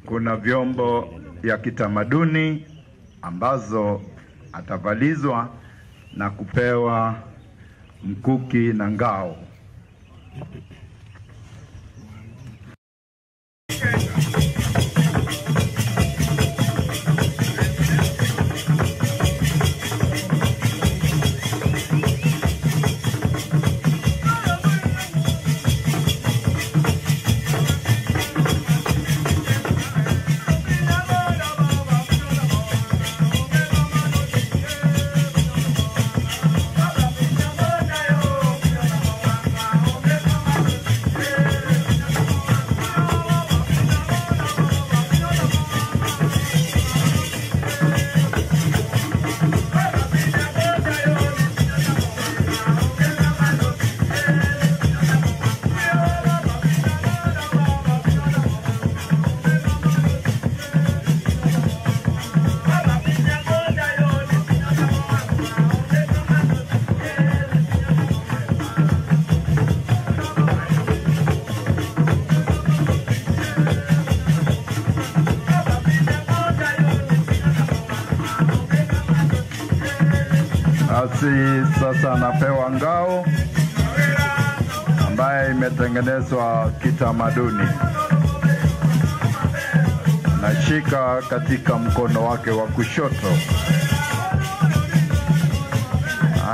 Kuna vyombo ya kitamaduni ambazo atavalizwa na kupewa mkuki na ngao. Basi sasa anapewa ngao ambaye imetengenezwa kitamaduni. Anashika katika mkono wake wa kushoto.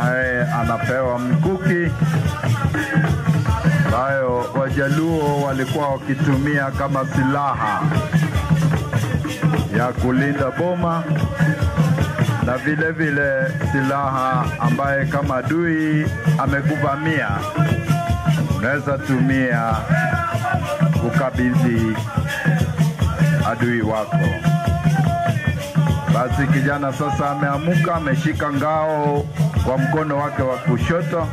Aye, anapewa mkuki ambayo Wajaluo walikuwa wakitumia kama silaha ya kulinda boma, na vile vile silaha ambaye kama adui amekuvamia unaweza tumia kukabidhi adui wako. Basi kijana sasa ameamuka, ameshika ngao kwa mkono wake wa kushoto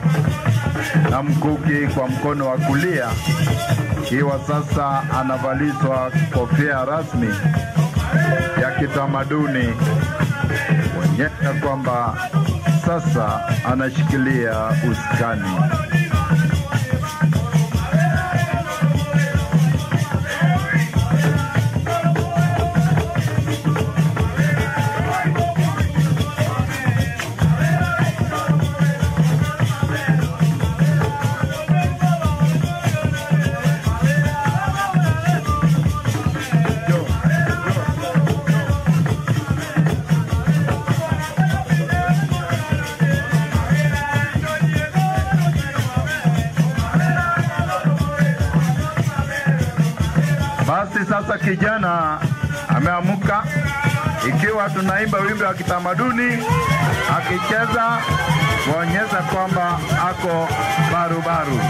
na mkuki kwa mkono wa kulia, ikiwa sasa anavalizwa kofia rasmi ya kitamaduni kuonyesha kwamba sasa anashikilia usukani. Basi sasa kijana ameamuka, ikiwa tunaimba wimbo wa kitamaduni, akicheza kuonyesha kwamba ako barubaru.